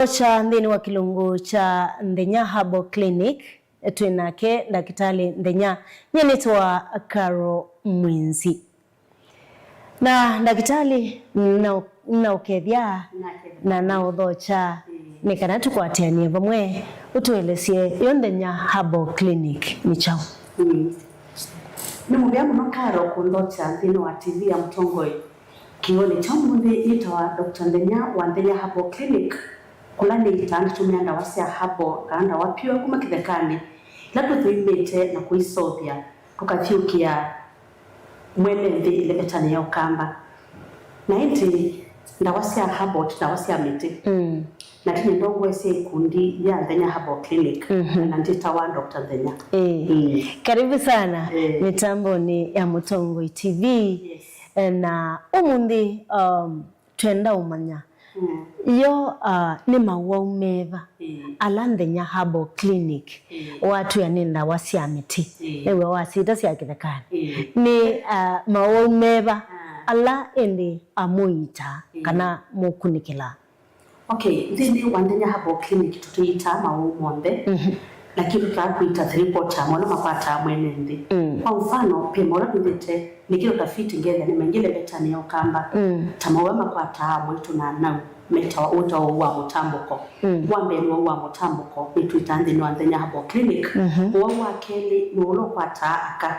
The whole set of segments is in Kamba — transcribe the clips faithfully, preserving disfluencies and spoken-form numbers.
Kya nthĩnĩ wa kĩlungu kya Nthenya Herbal Clinic, twĩ nake ndakĩtalĩ Nthenya. Nyie nĩtawa Caro Mwinzi. Na ndakĩtalĩ, na, na ũkethya, na na ũthokya, ĩĩ, nĩ kana tũkwatĩanĩe vamwe, ũtũelesye yo Nthenya Herbal Clinic nĩ kyaũ? Mm. Nĩ mũvea mũno Caro kũnthokya nthĩnĩ wa T V ya Mũtongoi. Kĩw'ũnĩ kya ũmũnthĩ nĩtawa Doctor Nthenya wa Nthenya Herbal Clinic, kũla nĩitaa nditũmĩa ndawa sya herbal kana ndawa pure kuma kĩthekanĩ, ila tũthũimĩte na kũiseũvya, tũkathyũkĩa mwene nthĩ ĩlevetanĩ ya Ũkamba. Na ĩndĩ ndawa sya herbal ti ndawa sya mĩtĩ. Mm. Na ti nyie ndongoesya ikundi ya Nthenya Herbal Clinic, mhm, na ndĩtawa Doctor Nthenya. Ĩĩ. Mm. Karibu sana, ĩĩ, mĩtambonĩ ya Mũtongoi T V. Yes. Eh, na ũmũnthĩ, um, twenda ũmanya, mm, yo, uh, nĩ mawau meva, ĩĩ, ala Nthenya Herbal Clinic, ĩĩ, watwĩa nĩ ndawa sya mĩtĩ, ĩĩ, nĩw'o wasyĩta sya kĩthekanĩ. Ĩĩ. Nĩ, uh, mawau meva, ah, ala ĩndĩ amũitaa, ĩĩ, kana mũkunĩkĩlaa? Okay, nthĩnĩ wa Nthenya Herbal Clinic tũtĩitaa mawau monthe, mhm, lakini tũtaa kũita three quarter, amwe ala makwataa mwene nthĩ. Mm. Kwa mfano, ve maũla twĩthĩte nĩkĩla ũtafiti ngethĩa nĩ maingĩ ĩlevetanĩ ya Ũkamba, mm, ta mawau ala makwataa mwaitũ na anau, metawa, ũtawa ũwau wa mũtambũko. Mm. Wa mbee nĩ ũwau wa mũtambũko, nĩtwĩtaa nthĩnĩ wa Nthenya Herbal Clinic. Mhm. Ũwau wa kelĩ nĩ ũla ũkwataa aka,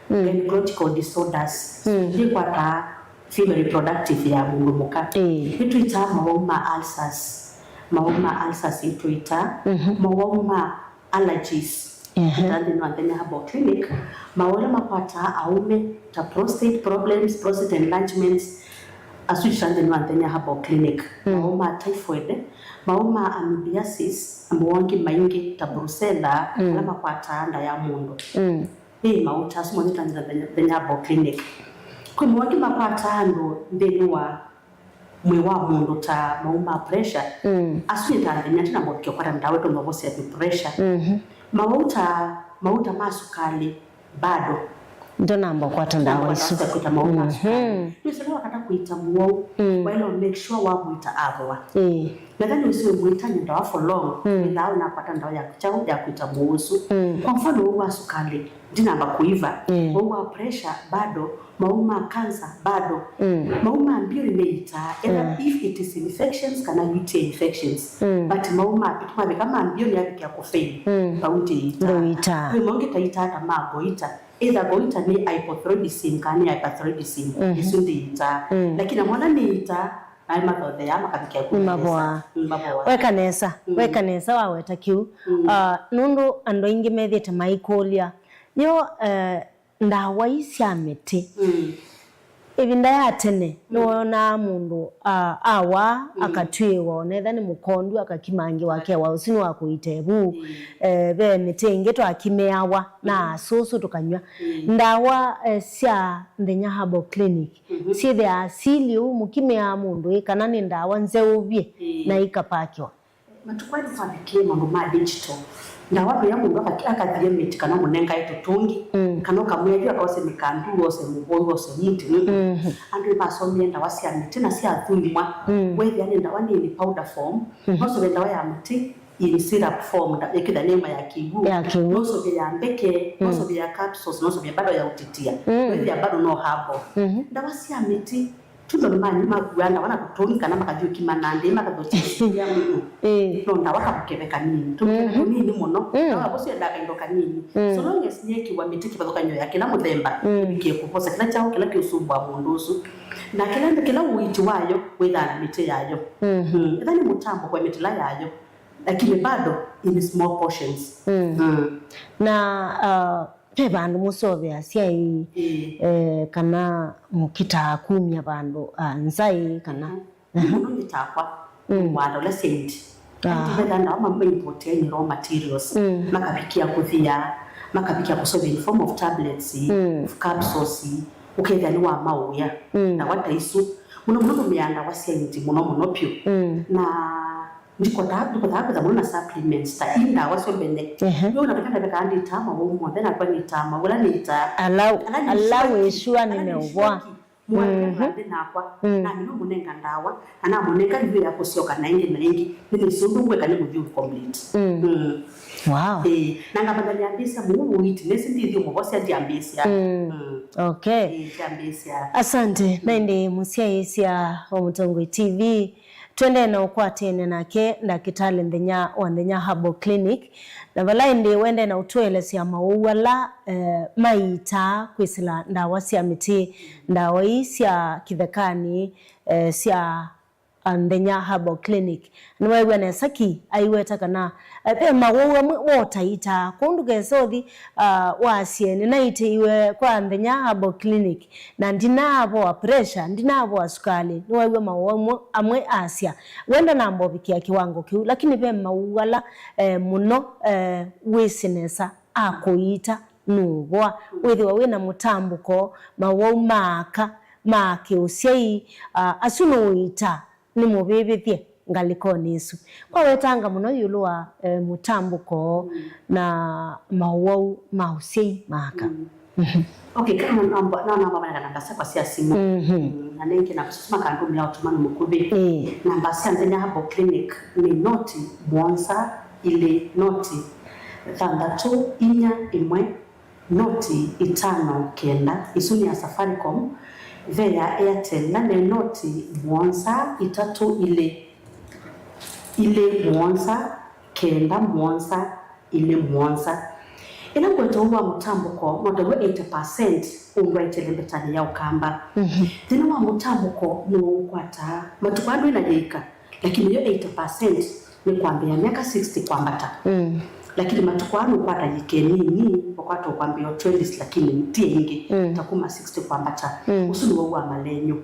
mm, gynecological disorders. Mm. Ndĩkwataa female reproductive ya mũndũ mũka. Ĩĩ. Nĩtwĩtaa mawau ma ulcers, mawau ma ulcers nĩtwĩtaa, mhm, mawau ma allergies. Ehe. Twĩtaa nthĩnĩ wa Nthenya Herbal Clinic, mawau ala makwataa aũme ta prostate problems, prostate enlargements, asu twĩtaa nthĩnĩ wa Nthenya Herbal Clinic. Mm. Mawau ma typhoid, mawau ma amoebiasis, na mawau angĩ maingĩ ta brucella, mm, ala makwataa nda ya mũndũ. Mm. Ĩĩ, mawau ta asu monthe twĩtaa nthĩnĩ wa Nthenya Herbal Clinic. Kwĩ mawau angĩ makwataa andũ nthĩnĩ wa mwĩĩ wa mũndũ ta mawau ma pressure. Mm. Asu nĩ ta Nthenya, ndinamba kũvikĩa kũkwata ndawa ĩtonya ũvosya pressure. Mhm. Mawau ta, mawau ta ma sukalĩ, bado. Ndũnamba kũkwata ndawa isu. Ndũnamba kũkwata ndawa sya kũita mawau ma sukalĩ. Mhm. Nĩwĩsĩ wakata kũita mũwau, mm, waĩle make sure wamũita avoa. Ĩĩ. Na ethĩwa nĩwĩsĩ ũmũitany'a ndawa for long, mm, wĩthaa ũnakwata ndawa ya kyaũ ya kũita mũwau ũsu. Mm. Kwa mfano, ũwau wa sukalĩ, ndinamba kũiva. Mm. Ũwau wa pressure, bado. Mawau ma cancer, bado. Mm. Mawau ma mbio nĩmeitaa, either, mm, if it is infections kana U T I infections. Mm. But mawau ma, mavika ma mbio nĩyavikĩa kũfail, mm, vau ndĩitaa. Ndũitaa. Kwĩ mawau angĩ taitaa ta ma goiter. Either goiter nĩ hypothyroidism kana nĩ hyperthyroidism, mhm, ĩsu ndĩitaa. Mm. Lakini amwe ala nĩitaa, na mathotheaa makavikĩa kũlelesa. Nĩmavoaa. Nĩmavoaa. Weka nesa, mm, weka nesa waweta kĩu. Mm. Ah, nũndũ andũ aingĩ methĩĩte maikũlya, yo, eh, ndawa ii sya mĩtĩ. Mm. Ĩvinda ya tene, mm, nĩwonaa mũndũ, ah, awa, mm, akatw'ĩĩwa, onetha nĩ mũkondu, akakimangĩwa, akewa ũsu nĩ wa kũita ĩvu. Mm. Eh, ve mĩtĩ ĩngĩ twakimĩawa na, mm, asũsũ tũkanyw'a. Mm. Ndawa, eh, sya Nthenya Herbal Clinic, mhm, syĩthĩaa asili ũu, mũkimĩaa mũndũ ĩ kana nĩ ndawa nzeũ vyũ, ĩĩ, na ikapakĩwa. Matukũ aa nĩtwavikĩe maũndũ ma digital. Ndawa vaya mũndũ aka-, akathie mĩtĩ kana ũmũnengae tũtũngi, mm, kana ũkamwĩa yu akose mĩkandu, ose mũvũi, ose mũtĩ. Mm. Mhm. Andũ nĩmasomie ndawa sya mĩtĩ na syathũimwa. Mm. Wethĩa nĩ ndawa nini powder form, mhm, no ũsũve ndawa ya mũtĩ in syrup form, nda-, ĩkĩtha nĩ ĩmwe ya kĩw'ũ. Ya kĩw'ũ. No ũsũve ya mbeke, no, mm, ũsũve ya capsules, no ũsũve bado ya ũtitia. Mm. Wethĩa bado no herbal. Mhm. Ndawa sya mĩtĩ, Twĩthwa nĩmanyi makuaa ndawa na tũtũngi kana makathi ũkima na ndĩĩ makathokya ĩsĩa, mm-mm. Ĩĩ. No ndawa kamũkebe kanini, tũmũkebe, mm-hmm, tũnini mũno. Mm. Ndawa ĩsu yendaa kaindo kanini. Mm. So long as nĩyekĩwa mĩtĩ kĩvathũkany'o ya kĩla mũthemba, mm, ĩvikĩe kũvosa kĩla kyaũ kĩla kĩũsumbũa mũndũ ũsu. Na kĩla, kĩla ũiiti wayo wĩthaa na mĩtĩ yayo. Mm-hmm. Mm. Ĩtha nĩ mũtambo kwa mĩtĩ ĩla yayo. Lakini bado in small portions. Mm. Mm. Na, uh, ve vandũ mũseũvĩasya ĩ, ĩĩ, eh, kana mũkitaa kumya vandũ, uh, nza ĩ, kana? Mhm. Nĩ mũno nĩ takwa, mm, wa adolescent. Ah. Aingĩ methaa ndawa ma, ma import any raw materials. Mm. Makavikĩa kũthia, makavikĩa kũseũvya in form of tablets, mm, of capsules, ũkethĩa nĩ wa maũya. Mm. Ndawa ta isu. Mũno mũno tũmĩaa ndawa sya ĩndi mũno mũno vyũ. Mm. Na Ndikotaa, ndikotaa kwĩtha mũno na supplements ta ii ndawa syo mbene. Ehe. Yo na vika ndavika nditaa mawau monthe na kwa nitaa mawau ala nitaa. Ala, ala wĩ sure nĩ meũvoa. Mwathĩkĩla nthĩ nakwa, mm, namina mũnenga ndawa, na namũnenga ĩvu ya kũsyoka na ĩngĩ na ĩngĩ, nĩnĩsĩ ũndũ ngwĩka nĩ mũthyũ complete. Mm. Mm. Wow. Ĩĩ, na ngavanya ambĩĩsya mũu ũiti, nĩsĩ ndĩthyũ mũvosya ndyambĩĩsya. Mm. Mm. Okay. Ĩĩ, ndyambĩĩsya. Asante, na ĩndĩ mũsyaĩĩsya wa Mũtongoi T V, twendee na ũkwatene nake ndakĩtalĩ nthenya wa Nthenya Herbal Clinic, na vala ĩndĩ wendee na ũtũelesya mawau ala, eh, maitaa kwĩsĩla ndawa sya mĩtĩ, ndawa ii sya kĩthekanĩ, eh, sya, ah, Nthenya Herbal Clinic. Nĩwaĩw'a nesa ki aiweta kana, eh, ve mawau amwe wotaitaa. Kwoou ndũkese ũthi, ah, wasye, "Nĩnaitĩiwe kwa Nthenya Herbal Clinic, na ndinavoa pressure, ndinavoa sukalĩ." Nĩwaĩw'a mawau amwe, amwe asya, wenda namba ũvikĩa kĩwango kĩu, lakini ve mawau ala, eh, mũno, eh, wĩsĩ nesa akũiita nũũvoa. Wĩthĩwa wĩna mũtambũko, mawau ma aka, ma kĩũsyai, ah, asu nũũiita nĩmũvĩvĩthye ngalĩkonĩ ĩsu. Kwa wetanga mũno ĩũlũ wa, eh, mũtambũko na mawau ma ũsyai ma aka. Mm. Mhm. Okay, kana namba, no namba mana namba syakwa sya simu. Mhm. Mm, na nengĩ namba sya simu makandũmĩa ũtũmani mũkuvĩ. Ĩĩ. Namba sya Nthenya Herbal Clinic nĩ noti mũonza ilĩ noti thanthatũ inya ĩmwe noti itano kenda. Ĩsu nĩ ya Safaricom. Ve ya Airtel na nĩ noti mũonza itatũ ilĩ ilĩ mũonza kenda mũonza ilĩ mũonza. Ĩla ngweta ũu wa mũtambũko, no taw'o eighty percent ũndwaĩte ĩlembetanĩ ya Ũkamba. Mhm. Thĩna wa mũtambũko nĩw'o ũkwataa matukũ aa ndwĩna yĩika, lakini yo eighty percent nĩ kwambĩĩa myaka sixty kwambata. Mm. Lakini matukũ aa nũkwata yĩika ĩnini, ũkwata ũkwambĩĩa o twenties, lakini ti ĩngĩ, mm, ta kuma sixty kwambata. Mm. Ũsu nĩw'o wa malenyũ.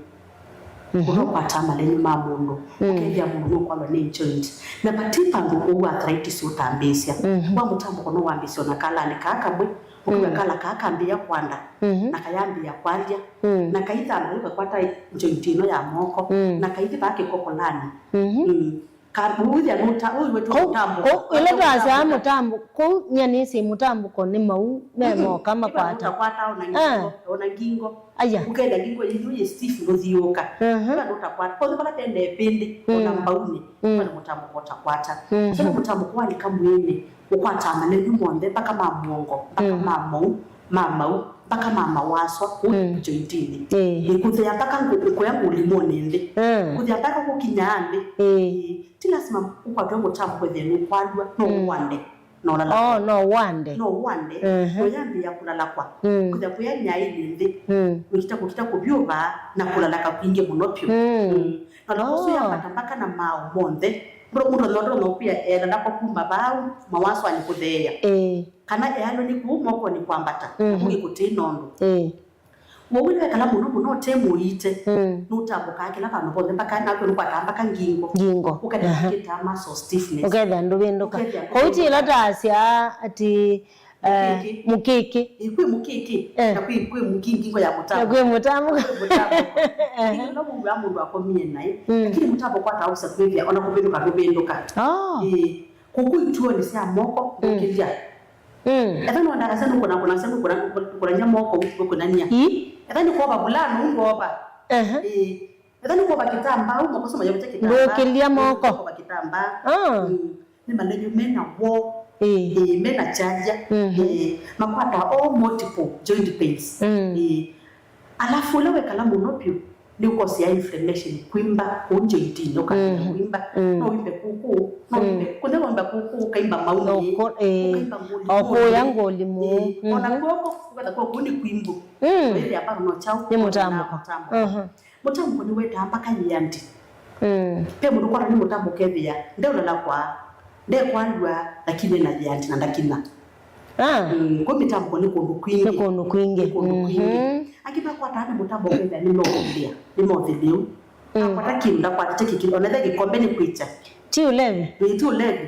Mhm. Ũla ũkwataa malenyũ ma mũndũ, mm, ũkethĩa mũndũ nũkwalwa nĩ joint. Na vati vandũ ũu arthritis ũtambĩĩsya. Mhm. Wa mũtambũko no wambĩĩsye ona kalanĩ kaa kamwe, ũkĩw'a, mm, kala kaa kambĩĩa kwanda, mhm, na kayambĩĩa kwalya, mm, na kaithama yu kakwata joint ĩno ya moko, mm, na kaithi vaa kĩkokolani. Mhm. Mm. Ka-, wĩthĩa nũta-, ũiw'ĩtwe kũu, mũtambũko. Kũu, ĩla twasyaa mũtambũko, kũu nyie nĩsĩ mũtambũko nĩ mau me, mm-mm, moka makwata. Ũtakwata ona ngingo, ah, ona ngingo. Aya. Ũkenda ngingo yĩu yĩ stiff ndũthiũũka. Mhm. Ĩla ndũtakwata. Kwondũ vala vene ĩvĩndĩ, ona, mm, mbaunĩ, mm, vala mũtambũko ũtakwata. Mhm. Sala mũtambũko walika mwĩĩnĩ, ũkwataa malenyũ monthe, mpaka ma mũongo, mpaka, mm, ma mau, ma mau, mpaka ma mawaswa, kũu, mm, jointinĩ. Ĩĩ. Ĩkũthea mpaka ngũ-, ĩkũya ngũlimonĩ nthĩ. Mm. Kũthea mpaka kũkinyaa nthĩ. Ĩĩ. Ĩĩ. Ti lasima ũkwatwe mũtambũko kwĩthĩa nũkwalw'a, no, mm, wande. No ũlalakwa. Oh, no wande. No wande. Mhm. No yambĩĩa kũlalakwa. Mm. Kũthĩa kũya nyaĩnĩ nthĩ. Mm. Wĩkita kũkita kũvyũva na kũlalaka kwingĩ mũno vyũ. Mm. Mm. Na ũsu, oh, yambata mpaka na maaũ monthe. Mũndũ, mũndũ no ndonya kwĩa elalakwa kuma vau, mawaswanĩ kũtheea. Ĩĩ. Kana ealwe nĩ kũu mokonĩ kwambata. Mhm. Mũngĩ kũtĩ nondũ. Ĩĩ. Wowĩle wekala mũno mũno ũte mũiite, mm, nũtambũkaa kĩla vandũ vonthe, mpaka nakw'o nũkwataa mpaka ngingo. Ngingo. Ũkenda, aha, kĩtaa muscle stiffness. Ũkethĩa ndũvĩndũka. Ũkethĩa ndũvĩndũka. Kũu ti ĩla twasyaa atĩ, eh, mũkĩkĩ. Mũkĩkĩ. Ĩ, kwĩ mũkĩkĩ, eh, na kwĩ, kwĩ mũkĩ ngingo ya mũtambũko. Na kwĩ mũtambũko. Kwĩ mũtambũko. Aha. Ngingo no mũndũ wa mũndũ akomie naĩ, mm, lakini mũtambũko atausa kwĩthĩa ona kũvĩndũka ndũvĩndũka. Oh. Ĩ, kũkũ ituonĩ sya moko, mm, ndũkĩlya. Mm. Etha nĩwendaa kasya nũkũnakũnasya, nũkũna-, nũkũnany'a moko, nũkũnany'a. Ii? Etha nĩ kwova vulana, ũu ngwova. Ehe. Ĩĩ. Etha nĩ kwova kĩtambaa, ũu moko soma yavĩte kĩtambaa. Ndũkĩlya moko. Ũu kwova kĩtambaa. Ah. Mm. Nĩ malenyũ mena woo. Ĩĩ. Ĩĩ, mena kyalya. Mhm. Ĩĩ. Makwata all multiple joint pains. Mm. Ĩĩ. Alafu ũla wekala mũno vyũ, nĩũkosea inflammation, kwimba kũu jointinĩ, ũkambĩĩa, mhm, kwimba. Mm. No wimbe kũkũ, no wimbe, mm, kũthe wimba kũkũ, ũkaimba maunĩ, ũko-, ĩĩ, ũkaimba ngũlimũnĩ. Ũkũya ngũlimũ. Ĩĩ, ona, mhm, kw'oko, ũketha kw'oko nĩ kwimbu. Mm. Wĩthĩa bado no kyaũ? Nĩ mũtambũko. Mũtambũko. Mhm. Mũtambũko nĩwetaa mpaka yĩandi. Mm. Ve mũndũ kwatwa nĩ mũtambũko ũkethĩa ndeũlala kwa, ndekwalw'a, lakini ena yĩandi na ndakina. Ah. Mm, kwĩ mĩtambũko nĩ kũndũ kwingĩ. Nĩ kũndũ kwingĩ. Nĩ kũndũ kwingĩ. Mhm. Angĩ makwataa nĩ mũtambũko ũkethĩa nĩ maũthĩlĩu. Nĩ maũthĩlĩu. Mm. Akwata kĩndũ, ndakwatĩte kĩkĩ, ona ĩthe kĩkombe nĩ kwĩkya. Ti ũlevi? Ĩĩ, ti ũlevi.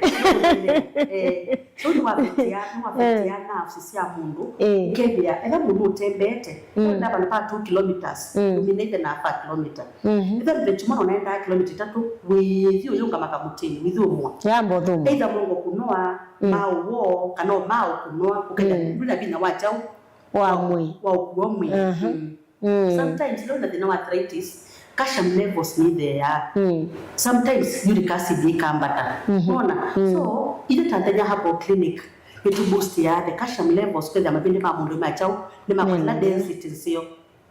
Eh, so nĩwavĩtĩa, nĩwavĩtĩa, eh, nerves sya mũndũ. Eh. Ũkethĩa, etha mũndũ ũtembeete, mm, ũenda vandũ va two kilometers, mm, ũmina ĩthe na five kilometer. Mhm. Ĩthe mũthenya ũmwe ũnaendaa kilomita itatũ, wĩthi ũyũngama kamũtĩnĩ, wĩthi ũmwa. Yamba ũthũmwa. Either mũongo kũnoa, mm, maaũ woo, kana o maaũ kũnoa, ũkethĩa, mm, ndwĩna vinya wa kyaũ? Wa mwĩĩ. Wa ũkua mwĩĩ. Mhm. Mm. Mm. Sometimes no na thĩna wa arthritis, calcium levels nĩ theea. Mm. Sometimes uric acid ikambata. Mm-hmm. Ona? Mm. So, ile Tanzania Herbal Clinic, nĩtũ boost ya the calcium levels, kwĩthĩa mavĩndĩ ma mũndũ ma kyaũ, nĩ makũla density nzeo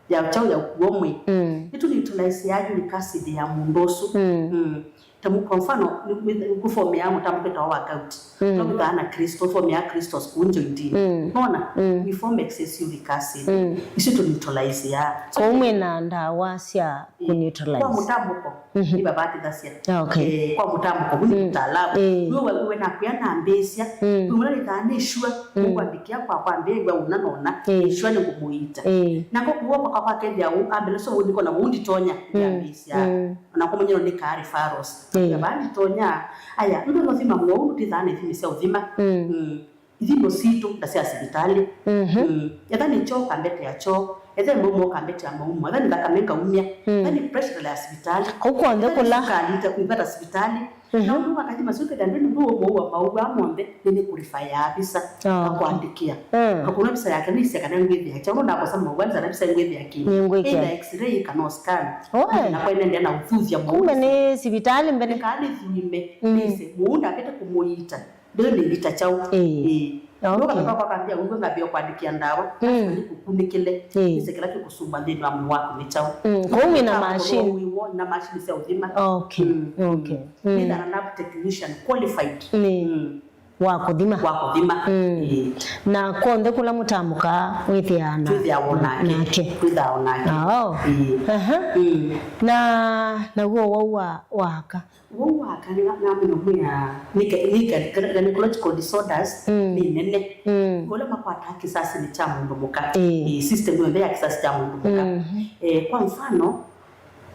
ya kyaũ ya ũkuo mwĩ. Mm. Nĩtũ neutralize ya uric acid ya mũndũ ũsu. Mm. Mm. Ta mu-, kwa mfano, nĩ, nĩ, nĩ kũformeaa mũtambo wĩtawa wa gout. Mm. No wĩthaa na crystal, formeaa crystals kũu jointini. Mm. Nona? Mm. We form excess uric acid. Mm. Isu tũ neutralize ya. So, kũu mwĩ na ndawa sya, eh, kũ neutralize. Kwa mũtambũko, mhm, nĩ vavatĩthasya. Ah, okay. Eh, kwa mũtambũko, kũu nĩ, mm, mtaalamu. Eh. Nĩ we, we nakwĩa nambĩĩsya. Mm. Kũu nĩthaa nĩ sure, mm, nĩkwandĩkĩa kwa, kwa mbĩĩw'a ũna nona, eh, nĩ sure nĩngũmũiita. Eh. Nako kuo kwa, kwa kethĩa ũu, ambele so ũndĩko na ũu nditonya, mm, yambĩĩsya. Mm. Ona kũmanyĩrwo nĩ kaa referrals. Mm. Vaa nditonya, aya, nũndũ no thima mũno, ũu ndithaa na ithimi sya ũthima. Mm. Mm. Ithimo sitũ, nda sya sivitalĩ. Mhm. Mm. Etha nĩ kyoo, ũkambetea kyoo. Etha nĩ maumo, ũkambetea maumo. Etha nĩ thakame, ngaumya. Mm. Etha nĩ pressure ya sivitalĩ. Kũu kw'onthe kũla. Etha nĩ sukali, ita-, ũmbeta sivitalĩ. Mhm. Na ũndũ wakathi masu kethĩa ndwĩ nũndũ ũmwe wa mau aa monthe, nĩ nĩ kũrifaya visa, ah, okay, akwandĩkĩa. Mm. Akũna visa yake nĩsya kana ngwĩthĩa kyaũ, nũndũ nakosa maũvani sana visa ngwĩthĩa kĩ. Nĩngwĩkĩa. Either x-ray kana scan. Oe. Na kwenendia na ũthuthya mũno. Kumbe nĩ sivitalĩ mbene. Nĩkaa nĩthime, mm, nĩse, mũu ndakĩte kũmũiita. Ndĩyo nĩ ngita kyaũ. Ĩĩ. Ĩĩ. Okay. Nũka kwa kwa kambia ũigwe ngambia kwandĩkĩa ndawa. Mm. Nĩ kũkunĩkĩle. Ĩĩ. Nĩse kĩla kĩkũsumba nthĩnĩ wa mwĩĩ waku nĩ kyaũ. Mm. Kũu wĩ na machine. Wĩwo na machine sya ũthima. Okay. Mm. Okay. Mm. Nĩ na lab technician qualified. Nĩ. Mm. Wa kũthima. Wa kũthima. Mm. Ĩĩ. Na kw'onthe kũla mũtambũkaa wĩthĩaa na, twĩthĩawa na, nake. Nake. Twĩthĩawa nake. Oh. Ĩĩ. Aha. Mm. Na, naw'o wau wa, waka. Wau waka nĩ, na mũno mwĩa, nĩ ka, nĩ ka, gynecological disorders, mm, nĩ nene. Mm. Ũla makwataa kĩsasi nĩ kya mũndũ mũka. Ĩĩ. Ĩĩ, system yonthe ya kĩsasi kya mũndũ mũka. Mm. Eh, kwa mfano,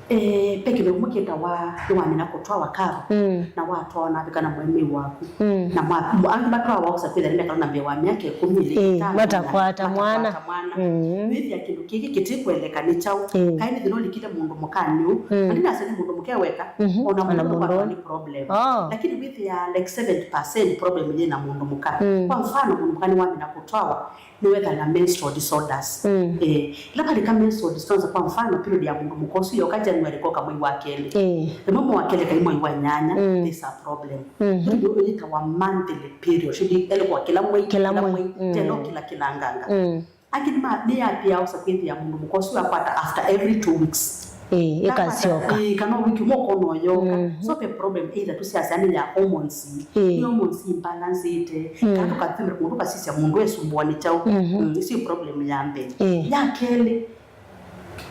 eh, pe kĩndũ kĩmwe kĩtawa nĩwamina kũtwawa karo, mm, na watwawa navika na mũemei waku. Mm. Na mwa-, mwa-, angĩ matwawa ũsa kwĩthĩa nĩmekala na mbee wa myaka ĩkũmi, ĩĩ, ĩtano, matakwata mwana. Matakwata mwana. Mm. Wĩthĩa kĩndũ kĩkĩ kĩtikweleka nĩ kyaũ. Ĩĩ. Kaĩ nĩ thĩna ũlikile mũndũ mũkanĩ ũũ. Mm. Na ndinasya nĩ mũndũ mũka eweka, mhm, ona mũndũ mũndũ. Akwatwa nĩ problem. Oh. Lakini wĩthĩa like seventy percent problem yĩ na mũndũ mũka. Mm. Kwa mfano, mũndũ mũka nĩwamina kũtwawa, nĩwetha na menstrual disorders. Mm. Eh, ĩla kalika menstrual disorders, kwa mfano, period ya mũndũ mũka ũsu yoka January koka mwei wa kelĩ. Eh. Ĩmwe mwei wa kelĩ kai mwei wa nyanya, mm, there's a problem. Mhm. Ĩyo yĩtawa monthly period. Should be, ele kwa kĩla mwei, kĩla mwei, mm, telo kĩla kĩlanganga. Mm. Angĩ nĩma-, nĩyambĩĩa ũsa kwĩthĩa mũndũ mũka ũsu akwata after every two weeks. Ĩĩ, ĩkasyoka. Ĩĩ, kana wiki ũmwe ũkona ũyooka. Mhm. So the problem either tũsyasya nĩ ya hormones. Ĩĩ. Nĩ hormones imbalancĩte. Mm. Kana tũkathimĩra mũndũ ũkasisya mũndũ esumbuwa nĩ kyaũ. Mhm. Mm, ĩsu problem ya mbee. Ĩĩ. Ya kelĩ,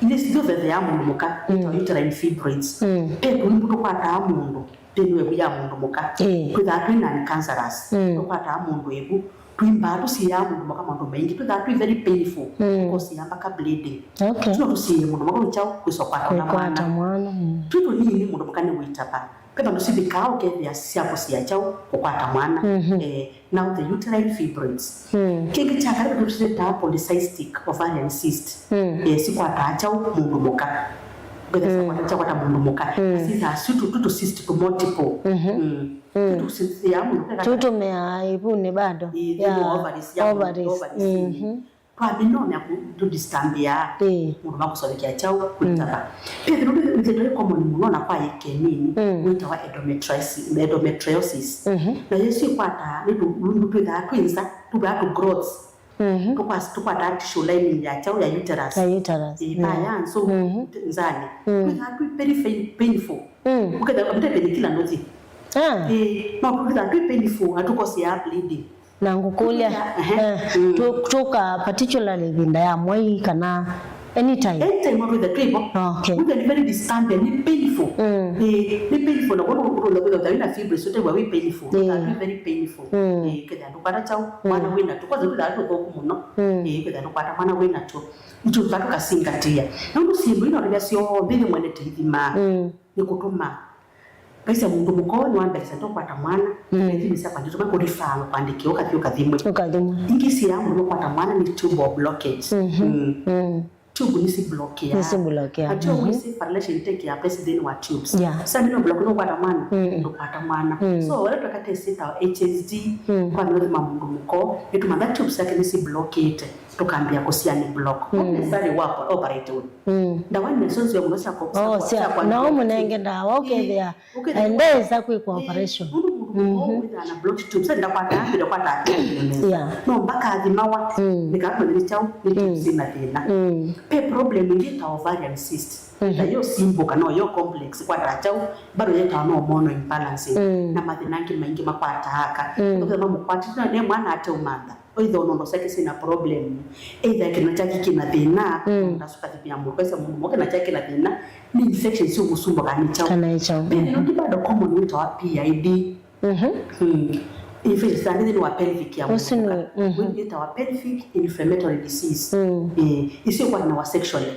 nĩ syothetheaa mũndũ mũka, mm, yĩtawa uterine fibroids. Mm. Ve tũimbũ tũkwataa mũndũ nthĩnĩ wa ĩvu ya mũndũ mũka. Ĩĩ. Twĩthaa twĩ non-cancerous. Mm. Tũkwataa mũndũ ĩvu. Tũimbaa tũsiĩaa mũndũ mũka maũndũ maingĩ. Twĩthaa twĩ very painful. Mm. Tũkosiaa mpaka bleeding. Okay. Tino tũsiĩe mũndũ mũka nĩ kyaũ kwĩsa kwata ona mwana. Kwĩkwata mwana, mm. Twĩ tũnini mũndũ mũka nĩwĩtava. Ve vandũ sivikaa ũkethĩa sya kũsiĩa kyaũ kũkwata mwana. Mhm. Eh, now the uterine fibroids. Mm. Kĩngĩ kya kana tũtwĩtaa polycystic ovarian cyst. Mm. Eh, sikwataa kyaũ mũndũ mũka. Ngwĩtha, mm, syakwata, syakwata mũndũ mũka. Mm. Sithaa syũ tũ, tũ, tũ cyst tũ multiple. Mhm. Mm. Mm. Tũ cyst ya mũndũ keka. Tũtũmĩaa ĩvunĩ bado. Ĩĩ, thĩinĩ wa ovaries ya mũndũ, ovaries. Ovaries. Mhm. Twamina ũmya kũ, tũ disturbĩaa. Ĩĩ. Mũndũ makũsovekea kyaũ kwĩtava. Mm. Pia thĩna ũngĩ wĩthĩtwe wĩ common mũno na kwa ĩka nini, mm, wĩtawa endometriosis, endometriosis. Mhm. Na yĩsu ĩkwataa nĩ tũimbũ twĩthaa twĩ nza, tũvaa tũ growths. Mhm. Tũkwas-, tũkwataa tissue lining ya kyaũ ya uterus. Ya uterus. Ĩĩ, mm, paa ya nzũ, mhm, nzanĩ. Mm. Twĩthaa twĩ very pain-, painful. Mm. Ũkethĩa ũkavita painkiller nũthi. Ah. Ĩĩ, no twĩthaa twĩ painful, na tũkosea bleeding. Na ngũkũlya, ehe, eh, mm, tũ-, tũka particularly ĩvinda ya mwei kana anytime? Anytime no twĩthe twĩ vo. Okay. Wĩthe nĩ very disturbing, nĩ painful. Mm. Ĩĩ, nĩ painful, na kwoou ũtũla kwĩtha wĩna fibroids, ũtew'a wĩ painful. Ĩĩ. Twĩthaa twĩ very painful. Mm. Ĩĩ, kwĩtha ndũkwata kyaũ, mm, mwana wĩna tuo. Kwanza kwĩtha tũthũku mũno. Mm. Ĩĩ, kwĩtha ndũkwata mwana wĩna tuo. Nĩtũka tũkasingatĩa. Na ũndũ syĩndũ ino rĩrĩa syonthe nĩ mwene tĩithima. Mm. Nĩ kũtũma Ngaisya mũndũ mũka ũũ nĩwambĩlĩsya tũkwata mwana, mm, ithimi sya kwandĩkĩwa kũrifaa na kwandĩkĩwa ũkathi ũkathimwe. Ũkathimwe. Ingĩ syĩaa mũndũ nũkwata mwana nĩ tubal blockage. Mhm. Mm. Mm. tube nĩsi block ya. Nĩsi block ya. Atio wĩsĩ fertilization take ya place thĩinĩ wa tubes. Yeah. Sasa ndio block ndio kwata mwana, mm, ndio kwata mwana. Mm. So wale tweka test ta H S D, mm, kwa ndio ma mũndũ mũko, ndio mother tubes yake nĩsi blockite, tukambia kusia ni block. Mm. Not necessarily wa operate. Mm. Ndawa nĩ cionzi ya mũno cia kwa. Oh, cia, no mũnenge ndawa ũkethĩa. Ndesa kwĩkwa operation. Nũndũ mũndũ mũkũũ wĩthaa na blocked tubes, ndakwata, ndakwata. Yeah. No mpaka athimawa. Mm. Nĩkamanya nĩ kyaũ, nĩ tubes ina thĩna. Mm. Pe problem ĩngĩ ta ovarian cyst. Mm-hmm. Na yo simple kana yo complex kwata kyaũ, bado yetawa no hormonal imbalance. Mm. Na mathĩna angĩ maingĩ makwataa aka. Mm. Ndio mamũkwatĩte na mwana ateũmantha. Either nondo syake syĩna problem, either kĩna kyake kĩna thĩna, mm, ndasukathimia mũndũ, kaisa mũndũ mũka kĩna kyake kĩna thĩna, nĩ infection syo mũsumba kana nĩ kyaũ. Kana nĩ kyaũ. Then, mm-hmm, ũngĩ bado common wĩtawa P I D. Mm-hmm. Mm. Infection sana thĩinĩ wa pelvic ya mũndũ. Ũsu nĩ, mũka. Mm-hmm. Wĩtawa pelvic inflammatory disease. Mm. Eh, icio kwa na wa sexually.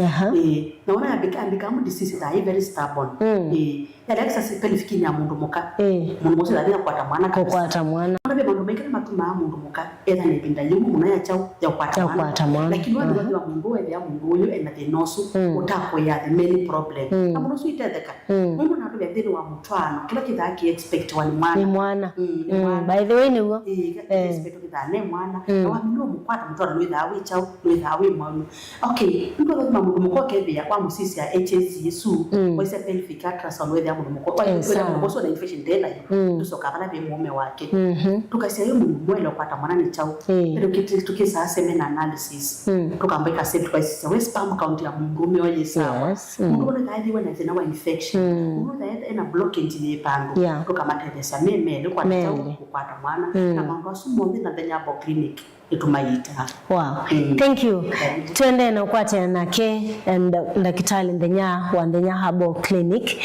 Aha. Eh, na wana ambika, ambika mu disease that is very stubborn. Mm. Eh, ya laksa si pelvic ya mũndũ mũka. Eh. Mũndũ mũka thĩna kwata mwana kabisa. Kũkwata mwana. Ona ve maũndũ maingĩ matumaa mũndũ mũka etha nĩ ĩvinda yĩu mũno ya kyaũ ya kwata mwana. Ya kwata mwana. Lakini wani, aha, wani wa mũndũ wethĩa mũndũ ũyũ ena thĩna ũsu, mm, ũtakwĩa the main problem. Mm. Na mũndũ ũsu itetheka. Mm. Mũndũ natũvya thĩna wa mũtwaano, kĩla kĩthaa kĩ expect wa nĩ mwana. Nĩ mwana. Mm, nĩ, mm, mwana. By the way, nĩw'o. Eh, kĩthaa kĩ, eh, expect kĩthaa nĩ mwana. Mm. Na wamina mũkwata mũtwaano nĩwĩthaa wĩ kyaũ, nĩwĩthaa wĩ mwaũ. Okay, nĩtwathima mũndũ mũka ũkethĩa wa mũsisya H S G ĩsu, mm, waisya pelvic ultrasound wethĩa mũndũ mũka, wa, eh, wethĩa mũndũ mũka ũsu na infection ndena yo, mm, ndũsoka vala ve mũũme wake. Mm-hmm. Tukasya yu mũndũ mwele ũkwata mwana nĩ kyaũ. Eh. Ĩndĩ kĩti-, tũkĩsaa semen analysis. Mm. Tũkamba ĩka accept kwa isisya we sperm count ya mũndũ ũme oyĩsawa. Yes. Mm. Mũndũ wona kaithiwe na thĩna wa infection. Mm. Mũndũ wona ena blockage yĩ pandũ. Yeah. Tũkamatetheesya me mele ũkwata kyaũ, mele, ũkwata mwana. Mm. Na maũndũ asu monthe Nathenya Herbal Clinic nĩtũmayĩtaa. Wow. Mm. Thank you. Thank you. Tũendee na ũkwatĩana nake, eh, nda-, ndakĩtalĩ Nthenya wa Nthenya Herbal Clinic.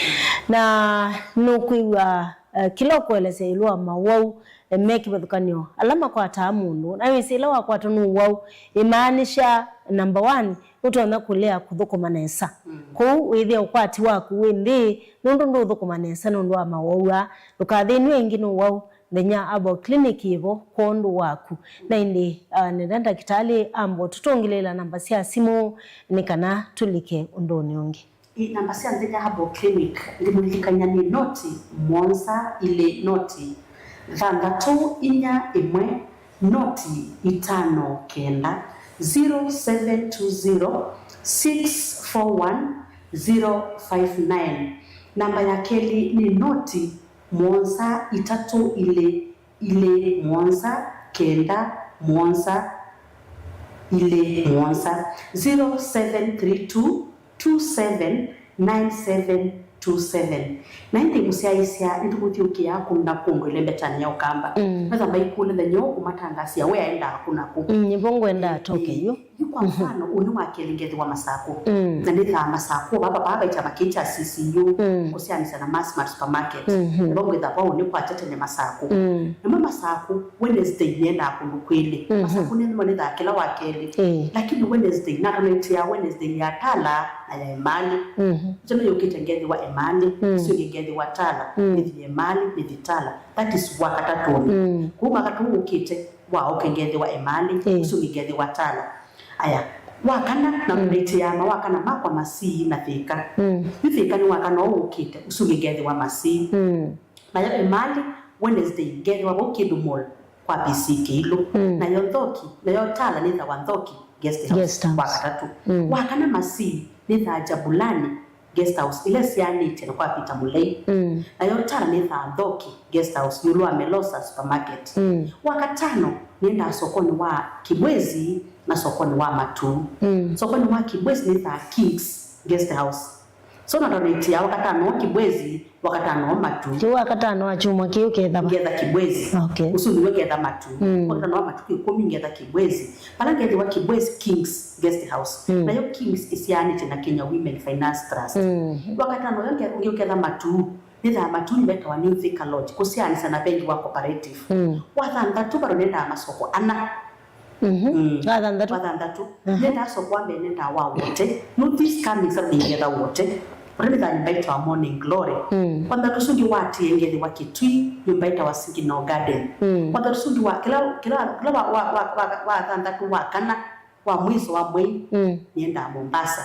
Na nũkwĩw'a, eh, kĩla ũkũelesya ĩũlũ wa mawau, eh, me kĩvathũkany'o ala makwataa mũndũ. Na wĩsĩ ĩla wakwatwa nĩ ũwau, ĩmaanisha, number one, ũtonya kũlea kũthũkũma nesa. Mm. Kwoou wĩthĩa ũkwati waku wĩ nthĩ, nũndũ ndũũthũkũma nesa nũndũ wa mawau aa. Ndũkathĩnw'e ĩngĩ nĩ ũwau. Nthenya Herbal Clinic yĩ vo kwondũ waku. Na ĩndĩ, ah, nenda ndakĩtalĩ ambo tũtũngĩlĩĩla namba sya simũ nĩ kana tũlike ũndũnĩ ũngĩ. Ĩ, namba sya Nthenya Herbal Clinic, ndĩmũlilikany'a nĩ noti mũonza ilĩ noti thanthatũ inya ĩmwe noti itano kenda, zero seven two zero, six four one, zero five nine. Namba ya kelĩ nĩ noti mũonza itatũ ilĩ ilĩ mũonza kenda mũonza ilĩ mũonza, zero seven three two two seven nine seven two seven. Na ĩndĩ mũsyaĩĩsya nĩtũkũthyũkĩaa kũndũ na kũndũ ĩlembetanĩ ya Ũkamba. Mm. Metha maikũlĩthany'a ũkũmatangasia we aendaa kũ na kũ. Mm, nĩvo ngwendaa, eh, tũke, eh, yu. Yu kwa mfano, ũnĩ wa kelĩ ngethĩwa Masakũ. Mm. Na nĩthaa Masakũ, vava, vava vaita makĩi kya C C U, mm, kũsyaanĩsya na Massmart Supermarket. Mm-hmm. Nĩvo ngwĩtha vau nĩ kwakya tene Masakũ. Mm. Namo Masakũ, Wednesday nĩendaa kũndũ kwĩlĩ. Mm-hmm. Masakũ nĩnĩmo nĩthaa kĩla wa kelĩ. Eh. Lakini Wednesday, natonetĩaa Wednesday ya Tala na ya Emali. Mm-hmm. Ĩteno yũkĩte ngethĩwa Emali, mm, ĩsu ĩngĩ ngethĩwa Tala, mm, nĩthi Emali, nĩthi Tala. That is wakatatũnĩ. Mm. Kũu wakatũ ũkĩte, wa oke ngethĩwa Emali, eh, ũsu ũngĩ ngethĩwa Tala. Aya, wakana na, mm, ndĩtĩaa mawakana makwa Masii na Thĩka. Mm. Yu Thĩka nĩ wakana ũũ ũkĩte, ũsu ũngĩ ngethĩwa Masii. Mm. Nayo Emali, Wednesday, ngethĩwa vau Kĩndũ Mall kwa P C Kĩilũ. Mm. Nayo Nthoki, nayo Tala nĩthawa Nthoki Guest House, Guest House. Wakatatũ. Mm. Wakana Masii nĩthaa Jabulani, Guest House ĩla ĩsyaanĩtye na kwa Peter Mũlei. Mm. Nayo Tala nĩthaa Nthoki Guest House ĩũlũ wa Melosa Supermarket. Mm. Wakatano nĩendaa sokonĩ wa Kibwezi na sokonĩ wa Matuu. Mm. Sokonĩ wa Kibwezi nĩthaa Kings Guest House. So na donate ya wakatano wa Kibwezi, wakatano wa Matuu. Kĩu wakatano wa kyumwa kĩu ketha va? Ngetha Kibwezi. Okay. Ũsu nĩwe ketha Matuu. Mm. Wakatano wa matukũ ĩkũmi ngetha Kibwezi. Vala ngethĩwa Kibwezi Kings Guest House. Mm. Nayo Kings ĩsyaanĩtye na Kenya Women Finance Trust. Mm. Wakatano ũyũ nge-, ũngĩ ũketha Matuu. Nĩthaa Matuu nĩvetawa New Thika Lodge, kũsyaanĩsya na vengi wa Cooperative. Mm. Wathanthatũ vano nĩndaa masoko ana. Mhm. Mm. Wathanthatũ. Wathanthatũ. Aha. Nĩndaa soko wa mbee nĩndaa wa Wote. No this coming Saturday ngetha Wote. Ũla nĩthaa nyũmba ĩtawa Morning Glory. Mm. Wathanthatũ ũsu ũngĩ watie ngethĩwa Kitui, nyũmba ĩtawa Signal Garden. Mm. Wathanthatũ ũsu ũngĩ wa, kĩla, kĩla, kĩla wa, wa, wa, wa, wathanthatũ wa kana, Wa mwiso wa mwei, mm, nĩendaa Mombasa.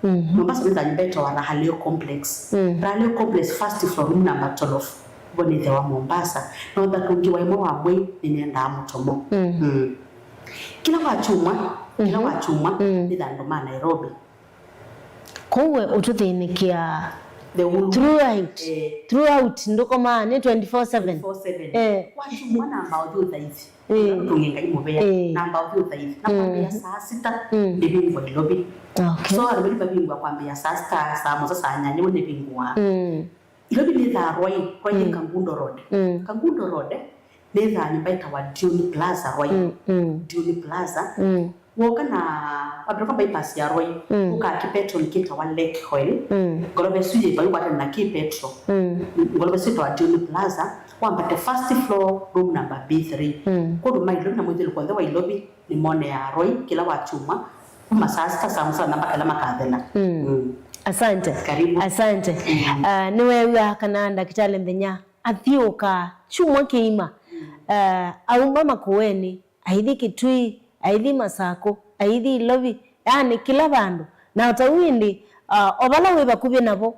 Mhm. Mombasa nĩthaa nyũmba ĩtawa Raha Leo Complex. Mm. Raha Leo Complex, first floor, room number twelve. Vo nĩthĩawa Mombasa. Notha kũngĩ wa ĩmwe wa mwei, nĩnendaa Mũtomo. Mm. Mm. Kĩla wa kyumwa, kĩla, mhm, wa kyumwa, mm, nĩthaa andũ ma Nairobi. Kwoou we ũtũthĩnĩkĩa. The whole, throughout, eh, throughout, ndũkomaa nĩ twenty-four seven. Twenty-four seven. Eh. Wa kyumwa namba ũthi ũthaithi. Eh. Tũngĩ Ngai mũvea. Eh. Namba ũthi ũthaithi. Na kwambĩĩa, mhm, saa sita, mm, ndĩvingwa Ilovi. Okay. So, andũ mavingwa kwambĩĩa saa sita, saa mũonza, saa nyanya, nĩvo nĩvingũaa. Mm. Ilovi nĩthaa Rwai, Rwai nĩ, mm, Kangundo Road. Mm. Kangundo Road, nĩthaa nyũmba ĩtawa Dioni Plaza, Rwai. Mm, mm. Dioni Plaza. Mm. Woka na wambĩĩa kwa bypass ya Rwai, mm, ũkaa kĩpetoni kĩtawa Lake Oil. Mm. Ngolova ĩsu yĩ vau kwatene na kĩ petro. Mm. Ngolova ĩsu ĩtawa Dioni Plaza, wambate first floor, room number B three. Mm. Kũndũ ma Ilovi na mũthyũlũko onthe wa Ilovi, nĩmoneaa Rwai kĩla wa kyumwa, kuma saa sita, saa mũonza mpaka ĩla makathela. Mm. Mm. Asante. Karibu. Asante. Mm. Ah, nĩweew'a kana Ndakĩtalĩ Nthenya athiũũkaa kyumwa kĩima, mm, ah, auma Makueni, aithi Kitui, aithi Masakũ, aithi Ilovi, yaani kĩla vandũ. Na o ta ũu ĩndĩ, ah, o vala wĩ vakuvĩ navo,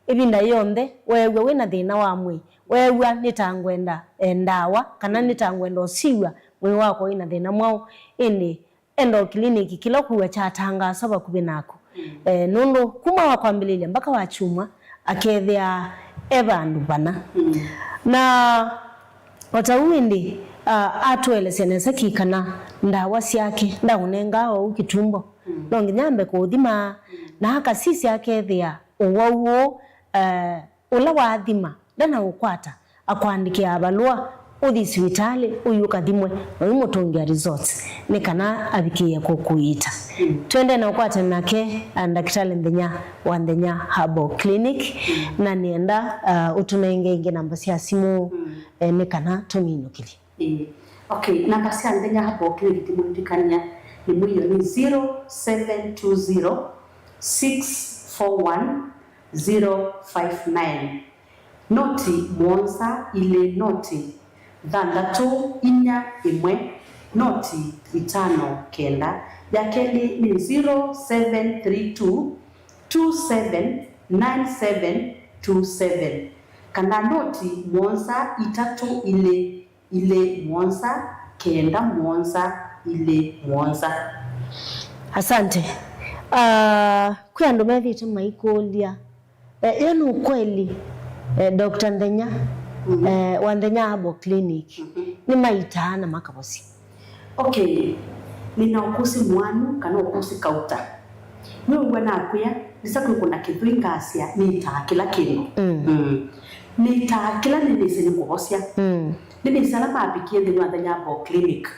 ĩvinda yonthe weew'a wĩ na thĩna wa mwĩĩ, weew'a nĩ ta ngwenda, eh, ndawa, kana nĩ ta ngwenda ũsiw'a mwĩĩ wakwa wĩ na thĩna mwaũ, ĩndĩ enda o kiliniki kĩla ũkwĩw'a kyatangaaswa vakuvĩ naku. Mm. Eh, nũndũ kuma wa kwambĩlĩlya mpaka wa kyumwa, akethĩa e vandũ vana. Mm. Na o ta ũu ĩndĩ, ah, atũelesya nesa ki kana ndawa syake ndaũnengaa oou kĩtumbo. Mm. No nginya ambe kũũthima, mm, na akasisya akethĩa ũwau ũũ, eh, ũla waathima ndanaũkwata, akũandĩkĩa valũa, ũthi sivitalĩ, ũthi ũkathimwe, na ũimũtũngĩa results, nĩ kana avikĩĩe kũkũiita. Mm. Twende na ũkwatana nake, ah, Ndakĩtalĩ Nthenya wa Nthenya Herbal Clinic, mm, na nĩenda, ah, ũtũnenge ĩngĩ namba sya simũ, mm, eh, nĩ kana tũminũkĩlye. Ĩĩ. Okay, namba sya Nthenya Herbal Clinic ndimũlilikany'a nĩ mũio nĩ zero seven two zero, six four one, zero five nine. Noti mũonza ilĩ noti thanthatũ inya ĩmwe noti itano kenda. Ya kelĩ nĩ zero seven three two, two seven nine seven two seven, kana noti mũonza itatũ ilĩ ilĩ mũonza kenda mũonza ilĩ mũonza. Asante. Ah, kwĩ andũ methĩĩtwe maikũlya, eh, yo nĩ ũkweli, eh, Doctor Nthenya, mm, eh, wa Nthenya Herbal Clinic, mm-hmm, nĩmaitaa na makavosya? Okay, nĩna ũkũsĩ mũanu kana ũkũsĩ kauta. Nĩwĩw'a nakwĩa, nĩsa kwĩkũna kĩthũi ngasya, nĩtaa kĩla kĩndũ. Mm. Mm. Nĩtaa kĩla nĩnĩsĩ nĩkũvosya. Mm. Nĩnĩsĩ ala mavikie nthĩnĩ wa Nthenya Herbal Clinic,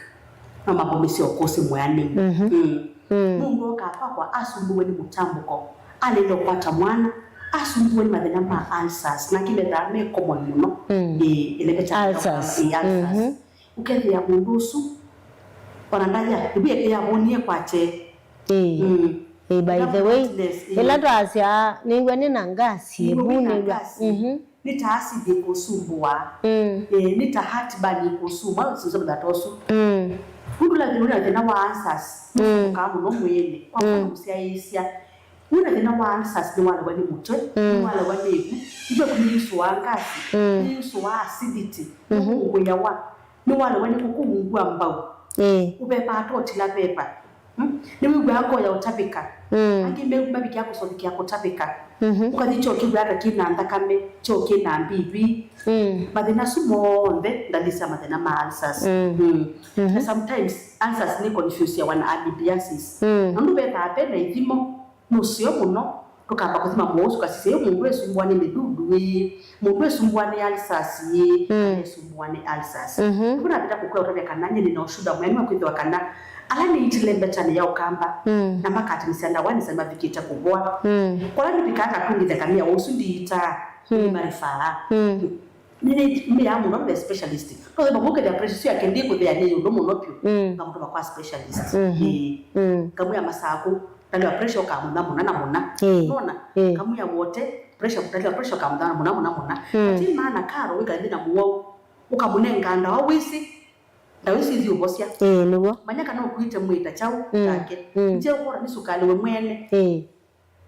no mavũmĩsye ũkũsĩ mwĩanĩu. Mhm. Mm. Mm. Mũndũ okaa kwakwa asumbuwe nĩ mũtambũko, alĩle ũkwata mwana, asumbuwe nĩ mathĩna ma ulcers, na angĩ methaa me common mũno. Mm. Ĩĩ, ĩleke kya ulcers. Ĩĩ, ulcers. Mhm. Ũkethĩa mũndũ ũsu, ona ndaya, ĩvu yavonie kwakye. Ĩĩ. Mm. Ĩĩ, by the way, ĩla twasya, nĩw'a nĩ na ngasi, ĩvu nĩw'a. Mhm. Nĩ ta acid ĩkũsumbũa. Mm. Eh, nĩ ta heartburn ĩkũsumbũa, ũsũsũmĩtha ta ũsu. Mm. Ũndũ la thĩna, wĩna thĩna wa ulcers, mm, nũsũmbũkaa mũno mwĩĩnĩ. Kwa mfano, mm, mũsyaĩĩsya. Wĩna thĩna wa ulcers, nĩwalewa nĩ mũtwe, mm, nĩwalewa nĩ ĩvu. Ĩvu yaku nĩyusũaa ngasi, mm, nĩyusũaa acidity, mhm, nĩwũngũĩawa, nĩwalewa nĩ kũkũungua mbau. Ĩĩ. Ũvepaa ta ũtila vepa. Mm? Nĩwĩw'aa ngoo ya ũtavĩka. Mm. Angĩ me-, mavikĩa kũsũvĩkĩa kũtavĩka. Mhm. Ũkathi kyoo kĩw'aa ta kĩna nthakame, kyoo kĩna mbivi. Mm. Mathĩna asu monthe, ndalili sya mathĩna ma ulcers. Mm. Mm. Mhm. Na sometimes ulcers nĩ confusiawa na amoebiasis. Mm. Na nũndũ vethaa ve na ithimo, nũseo mũno, ndũkamba kũthima mũndũ ũsu ũkasisya, yu mũndũ esumbũa nĩ mĩdudu ĩĩ, mũndũ esumbũa nĩ ulcers ĩĩ, mm, kana esumbũa nĩ ulcers. Mhm. Nĩvo navĩta kũkwĩa ũtavya kana nyie nĩ na ũshuda mwene wa kwĩthĩwa kana ala nĩitile mbetanĩ ya ũkamba, mm, na makatinĩsya ndawa nĩsa mavikĩte kũvoa. Mm. Kũla nĩvikaa ngatungĩthya ngamĩa ũsu ndiitaa, mm, nĩmarifaa. Mm. Nĩ, nĩ, nĩmĩaa mũno ve specialist. No themba mũkethĩa pressure ĩsu yake ndĩkũthea nĩ ĩũlũ mũno vyũ. Mm. Ngamũtũma kwa specialist. Mhm. Ĩĩ. Mm. Ngamwĩa Masakũ, ndalĩwa pressure ũkamũna mũna na mũna. Ĩĩ. Nona? Ĩĩ. Ngamwĩa Wote, pressure, ndalĩwa pressure ũkamũna mũna mũna mũna. Mm. Ati maana Karo wĩkale thĩna mũwau, ũkamũnenga ndawa wĩsĩ. Ndawa isu ithiũvosya. Ĩĩ, nĩw'o. Manya kana ũkuĩte mwĩta kyaũ, mm, take. Mm. Nje ũkora nĩ sukalĩ we mwene. Ĩĩ.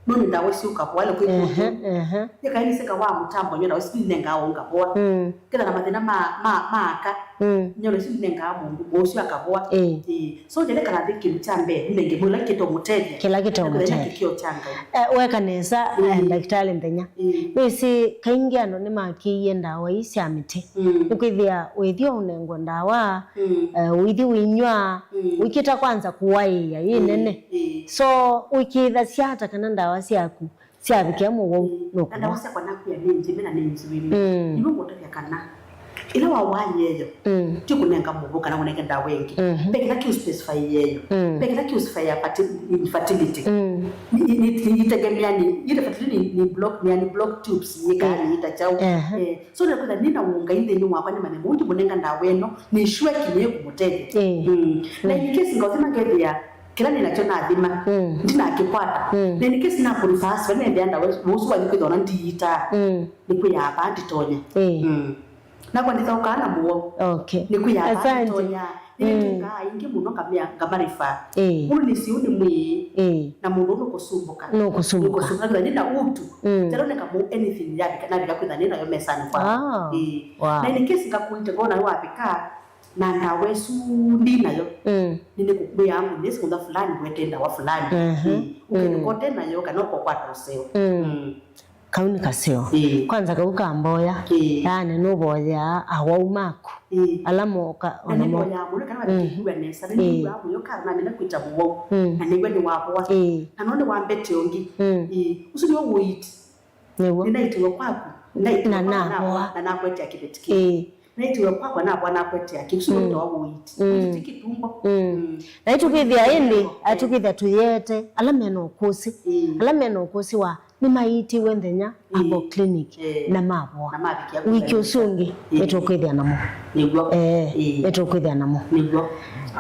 No nĩ ndawa isu ũkavoa, le kwĩ kũndũ. Ehe, ehe. Yĩkaĩnĩsĩka wa mũtambo, nyo ndawa isu ninengaa ũngavoa. Mm. Ketha na mathĩna ma, ma, ma aka. Mm. Nyo ndawa isu ninengaa mũndũ, mũndũ ũsu akavoa. Ĩĩ. Ĩĩ. So, ndelekana nthĩ kĩndũ kya mbee, nĩnenge mwĩla kĩto mũtethya. Kĩla kĩto mũtethya. Kĩkĩo kya Ngai. Eh, weka nesa, eh, mm, ndakĩtalĩ Nthenya. Mm. Nĩwĩsĩ kaingĩ andũ nĩmakĩie ndawa ii sya mĩtĩ. Mm. Nĩkwĩthĩa wĩthio ũnengwa ndawa, mm, eh, ũithi ũinyw'a, mm, wĩkĩta kwanza kũaĩĩa yĩ, mm, nene. Mm. So, wĩkĩĩthasya ata kana ndawa syaku syavikĩa mũwau, mm, na ndawa nũkũnwa? Syakwa nakwĩa nĩ nzĩme na nĩ nzĩme. Mm. Nĩw'o ngũtavya kana ĩla wawaa yeyo, mm, ti kũnenga mũvũ kana ũnenge ndawa ĩngĩ. Mhm. Ve kĩla kĩũspecify yeyo. Mm. Ve kĩla kĩũspecify ya ferti-, infertility. Mm. Ni, ni, ni, ni itegemea ni, ile fertility ni, ni block, ni, ni block tubes, ni kaa, mm, ni ita chao. Ehe. Eh, so nĩkwĩtha nĩna ũngai nthĩnĩ wakwa nĩmanye mũndũ mũnenga ndawa ĩno, nĩ sure ki nĩ kũmũtethya. Eh. Mm. Na in case ngaũthima ngethĩa kĩla nĩ nakyo nathima, mm, ndinakĩkwata. Mm. Na in case nakũrifasi, va nĩnethĩa ndawa ũsu wathi kwĩthwa na ndiitaa. Mm. Nĩkwĩyaa vaa nditonya. Eh. Mm. Nakwa ndĩthaũkaa na mũo. Okay. Nĩkwĩyaa vaa nditonya. Asante. Mm. Nĩnĩtũngaa aingĩ mũno ngamea-, ngamarifaa. Ĩĩ. Mũndũ nĩsĩ ũũ nĩ mwĩĩ. Ĩĩ. Na mũndũ ũũ nũkũsumbũka. Nũkũsumbũka. Nũkũsumbũka. Nĩna ũtu. Mm. Telo nĩka mũ anything yavika, navika kwĩtha nĩnayo mesanĩ kwakwa. Ah, ĩĩ. Wow. Na in case ngakũite ngona wavika, na ndawa ĩsu ndi nayo. Mm. Nĩnĩkũkwĩa ngũ nĩsĩ mũtha fulani ngwete ndawa fulani. Mhm. Ĩĩ. Ũkĩnĩkote nayo kana ũkokwata ũseo. Mm. Mm. Kau nĩ kaseo. Ĩĩ. Kwanza kau ka mboya. Ĩĩ. Yaani nũvoyaa awau maku. Ĩĩ. Ala moka, na ona mo- nĩmboyaa mũno kana, mm, nĩkĩkua nesa, na, ĩĩ, nĩnĩw'aa mũyo kana namina kwĩta mũwau. Mm. Na nĩw'a nĩwavoa. Ĩĩ. Na no nĩwambete ũngĩ. Mm. Ĩĩ. Ũsu nĩw'o ũiiti. Nĩw'o. Nĩnaitiwe kwaku. Naitiwe na kwaku, navoa, navoa, na nakwetea kĩveti kĩu. Ĩĩ. Naitiwe kwakwa navoa nakwetea kĩu. Ũsu, mm, nĩw'o ũiiti. Mm. Ũiiti ti kĩtumbo. Mm. Mm. Na ĩtũkĩthĩa ĩndĩ, ĩĩ, atũkĩthĩa tũyĩete ala mena ũkũsĩ. Ĩĩ. Ala mena ũkũsĩ wa nĩmaiitiwe Nthenya, ĩĩ, Herbal Clinic, ĩĩ, na mavoa. Na mavikĩa. Wiki ũsu ũngĩ, ĩĩ, nĩtũkwĩthĩa namo. Nĩw'o. Eh, ĩĩ, nĩtũkwĩthĩa namo. Nĩw'o.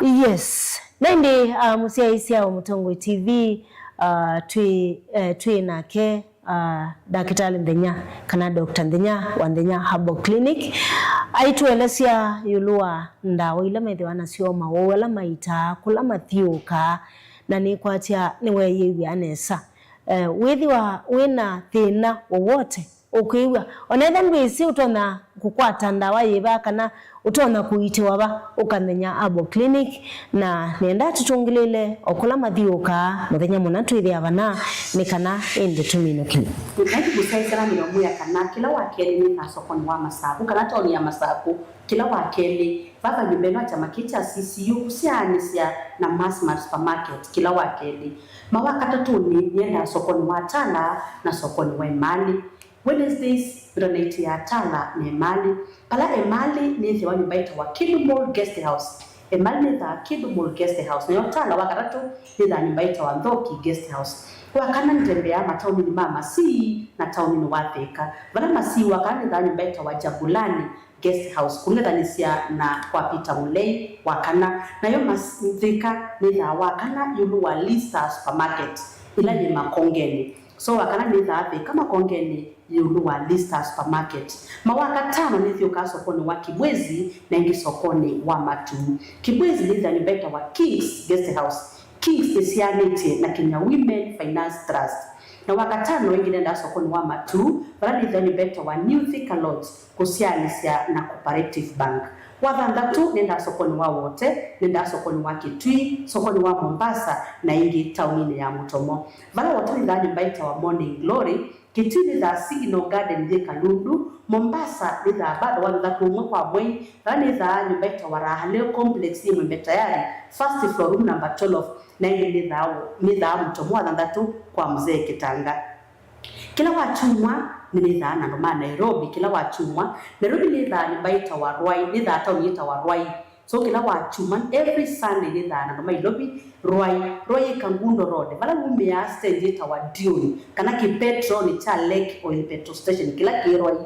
Yes. Na ĩndĩ, ah, mũsyaĩĩsya wa Mũtongoi T V, ah, twĩ, eh, twĩ nake, ah, Ndakĩtalĩ Nthenya, kana Doctor Nthenya wa Nthenya Herbal Clinic, aitũelesya ĩũlũ wa ndawa ila methĩwa nasyo, mawau ala maitaa, kũla mathiũũkaa, na nĩkwatya nĩweeyĩw'aa nesa. Eh, wĩthĩwa wĩna thĩna wowote ũkwĩw'a, onethwa ndwĩsĩ ũtonya kũkwata ndawa yĩva kana ũtonya kũiitĩwa va, ũkamenya Herbal Clinic, na nĩenda tũtũngĩlĩle o kũla mathiũũkaa mũthenya mũna twĩthĩa vana, nĩ kana ĩndĩ tũminũkĩlye. Nĩthaitũ kũsyaĩĩsya na nĩmwĩa kana kĩla wa kelĩ nĩthaa sokonĩ wa Masaku kana taoni ya Masaku. Kĩla wa kelĩ, vava nyũmba ĩno ya kyama kĩĩ kya C C U kũsyaanĩsya na Massmart Supermarket kĩla wa kelĩ. Ma wa katatũnĩ nĩendaa sokonĩ wa Tala na sokonĩ wa Emali. Wednesdays, mĩtanaiti ya Tala na Emali. Pala Emali nĩthĩawa nyũmba ĩtawa Kidu Mall Guest House. Emali nĩthaa Kidu Mall Guest House. Nayo Tala wa katatũ nĩthaa nyũmba ĩtawa Nthoki Guest House. Wa kana nĩtembeaa mataoninĩ ma Masii na taoninĩ wa Thĩka. Vala Masii wa kana nĩthaa nyũmba ĩtawa Jabulani Guest House, kũng'ethanĩsya na kwa Peter Mũlei wa kana. Nayo Mas-, Thĩka nĩthaa wa kana ĩũlũ wa Lista Supermarket, ĩla yĩ Makongenĩ. So wa kana nĩthaa Thĩka Makongenĩ ĩũlũ wa Lista Supermarket. Ma wa katano nĩthiũkaa sokonĩ wa Kibwezi na ĩngĩ sokonĩ wa Matuu. Kibwezi nĩthaa nyũmba ĩtawa Kings Guest House. Kings ĩsyaanĩtye na Kenya Women Finance Trust. Na wa katano ĩngĩ nĩendaa sokonĩ wa Matuu, vala nĩthaa nyũmba ĩtawa New Thika Lodge, kũsyaanĩsya na Cooperative Bank. Wa thanthatũ nĩendaa sokonĩ wa Wote, nĩendaa sokonĩ wa Kitui, sokonĩ wa Mombasa, na ĩngĩ taoninĩ ya Mũtomo. Vala Wote nĩthaa nyũmba ĩtawa Morning Glory, Kitui nĩthaa Signal Garden yĩ Kalundu, Mombasa nĩthaa bado wa thanthatũ ũmwe kwa mwei, vala nĩthaa nyũmba ĩtawa Raha Leo Complex yĩ Mwembe Tayari, first floor room number twelve, na ĩngĩ nĩthaa, nĩthaa Mũtomo wa thanthatũ kwa Mzee Kitanga. Kĩla wa kyumwa nĩnĩthaa na andũ ma Nairobi, kĩla wa kyumwa. Nairobi nĩthaa nyũmba ĩtawa Rwai, nĩthaa taoni ĩtawa Rwai. So kĩla wa kyumwa, every Sunday nĩthaa na andũ ma Nairobi, Rwai, Rwai ĩ Kangundo Road, vala wumĩaa stage ĩtawa Dioni, kana kĩpetroni kya Lake Oil Petrol Station, kĩla kĩ Rwai.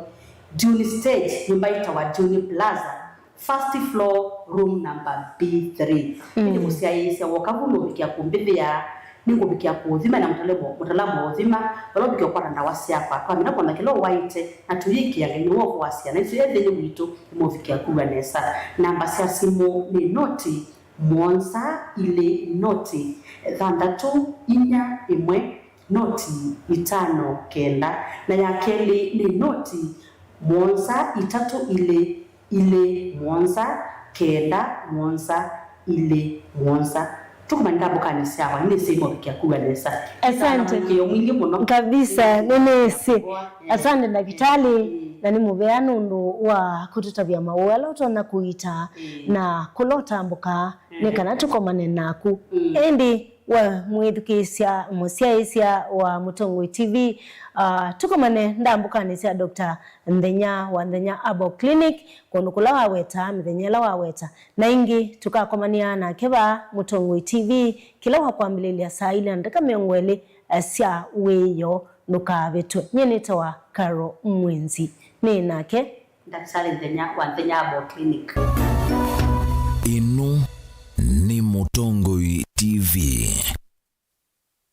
Dioni stage, nyũmba ĩtawa Dioni Plaza, first floor, room number B three. Mm. Ĩndĩ mũsyaĩĩsya woka vu nũvikĩa kũmbĩthĩa, Nĩngũvikĩa kũũthima na mũtalamo, mũtalamo wa ũthima, vala ũvikĩa ũkwata ndawa syakwa, twamina kwona kĩla ũwaĩte, na tũyĩkĩa Ngai nĩwe ũvoasya, na isu ethĩnĩ witũ nĩmũvikĩa kuw'a nesa. Namba sya simũ nĩ noti mũonza ilĩ noti thanthatũ inya ĩmwe noti itano kenda, na ya kelĩ nĩ noti mũonza itatũ ilĩ ilĩ mũonza kenda mũonza ilĩ mũonza. Tũkomane ndambũkanĩ syakwa, nĩnĩsĩ mũvikĩa kuw'a nesa. Asante. Mũĩkĩĩo mwingĩ mũno. Kabisa, nĩnĩsĩ. Asante ndakĩtalĩ, na nĩ mũvea nũndũ wa kũtũtavya maũũ ala ũtonya kũita na kũla ũtambũkaa nĩ kana tũkomane naku. Ĩndĩ we mwĩthukĩĩsya mũsyaĩĩsya wa Mũtongoi T V, ah, tũkomane ndambũkanĩ sya Doctor Nthenya wa Nthenya Herbal Clinic, kũndũ kũla waweta mĩthenya ĩla waweta. Na ĩngĩ tũkakomanĩa nake vaa Mũtongoi T V kĩla wa kwambĩlĩlya saa ilĩ na ndeka mĩongo ĩlĩ, eh, sya wĩoo. Ndũkavĩtwe. Nyie nĩtawa Caro Mwenzi. Nĩ nake Ndakĩtalĩ Nthenya wa Nthenya Herbal Clinic. Ĩno nĩ Mũtongoi T V.